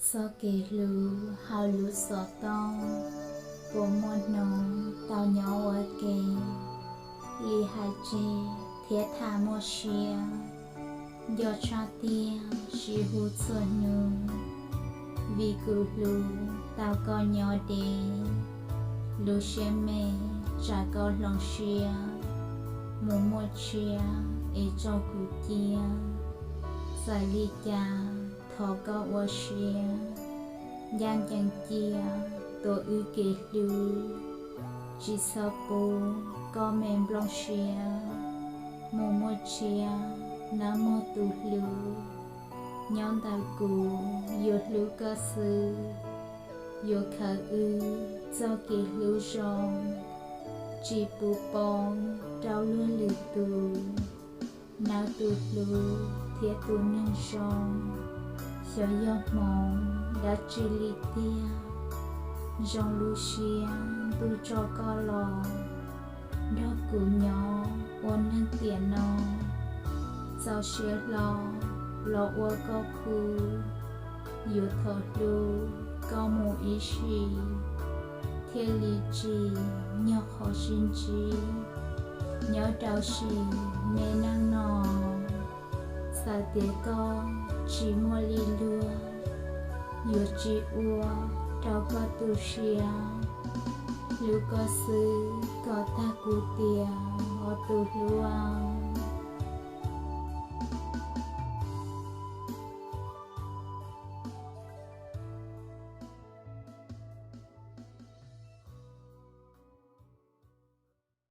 Txoj kev hlub hauv lub xov tooj, puas muaj hnub tau nyob ua ke li hais tseg thiab tham muaj siab? Nco tshaj tiag sib hu txhua hnub, vim kuv hlub tau koj nyob deb. Lub siab me tsam koj hloov siab, mus muaj tshiab es tso kuv cia. Txawm li cas thov koj ua siab, ncaj ncees cia tuav wb kev hlub. Tsis txhob pub koj me nplooj siab, mus muaj tshiab nawb mog tus hlub. Nyob ntawm kuv yuav hlub koj xwb, yuav khaws wb txoj kev hlub zoo, tsis pub poob rau luag lwm tus. Nawb tus hlub thiab tus neeg zoo, xyov yog hmoov dab tsi li tiag, zoo lub siab ntuj tso koj los nrog kuv nyob ua neeg tiam no. Txaus siab hlo los ua koj khub, yuav thov hlub koj mus ib sim, thiaj li tsim nyog qhov sib ntsib nyob rau sim neej no. Txawm tias koj tsis muaj li luag, yuav tsis ua rau koj tu siab. Hlub koj xwb kom tag kuv tiam, os tus hlub.